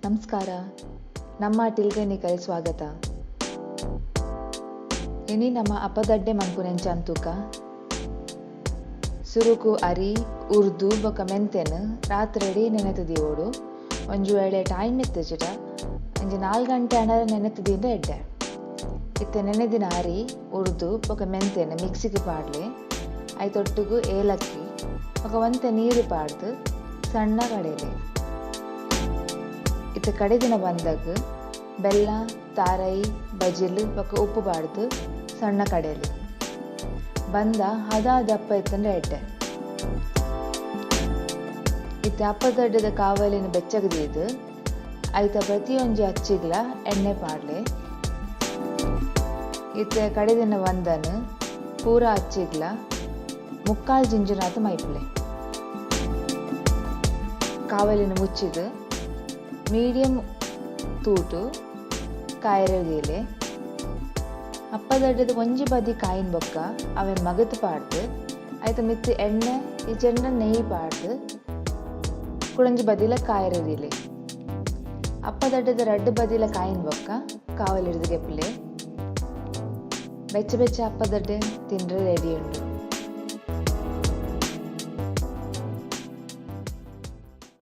ನಮಸ್ಕಾರ, ನಮ್ಮ ಟಿಲ್ಗೆ ಸ್ವಾಗತ. ಇನಿ ನಮ್ಮ ಅಪ್ಪದಡ್ಡೆ ಮನ್ಪುನೆಂಚ ಅಂತೂಕ. ಸುರುಕು ಅರಿ, ಉರ್ದು ಬೊಕ ಮೆಂತೆನ್ ರಾತ್ರೆಡೇ ನೆನೆತ್ ದೀವೊಡು. ಒಂಜಿ ವೇಳೆ ಟೈಮ್ ಇತ್ತಿಜಿಡ ಒಂಜಿ 4 ಗಂಟೆ ಆಂಡಲ ನೆನೆತ್ ದೀಂಡ ಎಡ್ಡೆ. ಇತ್ತೆ ನೆನೆದಿನ ಅರಿ, ಉರ್ದು ಬೊಕ ಮೆಂತೆನ್ ಮಿಕ್ಸಿಗ್ ಪಾಡ್ಲೆ. ಐತೊಟ್ಟುಗು ಏಲಕ್ಕಿ ಬೊಕ ಒಂತೆ ನೀರು ಪಾಡ್ದ್ ಸಣ್ಣ ಕಡೆಲೆ. ಇತ್ತೆ ಕಡೆದಿನ ಬಂದಗ್ ಬೆಲ್ಲ, ತಾರೈ, ಬಜಿಲ್ ಬೊಕ ಉಪ್ಪು ಪಾಡ್ದ್ ಸಣ್ಣ ಕಡೆಲೆ. ಬಂದ ಹದ ದಪ್ಪ ಇತ್ತುಂಡ ಎಡ್ಡೆ. ಇತ್ತೆ ಅಪ್ಪದಡ್ಡೆದ ಕಾವಲಿನ್ ಬೆಚ್ಚಗ್ ದೀದ್ ಐತ ಪ್ರತಿಯೊಂಜಿ ಅಚ್ಚಿಗ್ಲ ಎಣ್ಣೆ ಪಾಡ್ಲೆ. ಇತ್ತೆ ಕಡೆದಿನ ಬಂದನ್ ಪೂರ ಅಚ್ಚಿಗ್ಲ ಮುಕ್ಕಾಲ್ ಜಿಂಜುನಾತ್ ಮೈಪುಲೆ. ಕಾವಲಿನ್ ಮುಚ್ಚಿದ್ ಮೀಡಿಯಂ ತೂಟು ಕಾಯೆರೆ ದೀಲೆ. ಅಪ್ಪದಡ್ಡೆದ ಒಂಜಿ ಬದಿ ಕಾಯಿನ್ ಬೊಕ್ಕ ಅವೆನ್ ಮಗತ್ ಪಾಡ್ದ್ ಐತ ಮಿತ್ತ್ ಎಣ್ಣೆ ಇಜ್ಜಂಡ ನೆಯ್ಯಿ ಪಾಡ್ದ್ ಕುಡೊಂಜಿ ಬದಿಲ ಕಾಯೆರೆ ದೀಲೆ. ಅಪ್ಪದಡ್ಡೆದ ರಡ್ಡ್ ಬದಿಲ ಕಾಯಿನ್ ಬೊಕ್ಕ ಕಾವಲಿರ್ದ್ ಗೆಪ್ಪುಲೆ. ಬೆಚ್ಚ ಬೆಚ್ಚ ಅಪ್ಪದಡ್ಡೆ ತಿಂಡ್ರೆ ರೆಡಿ ಉಂಡು.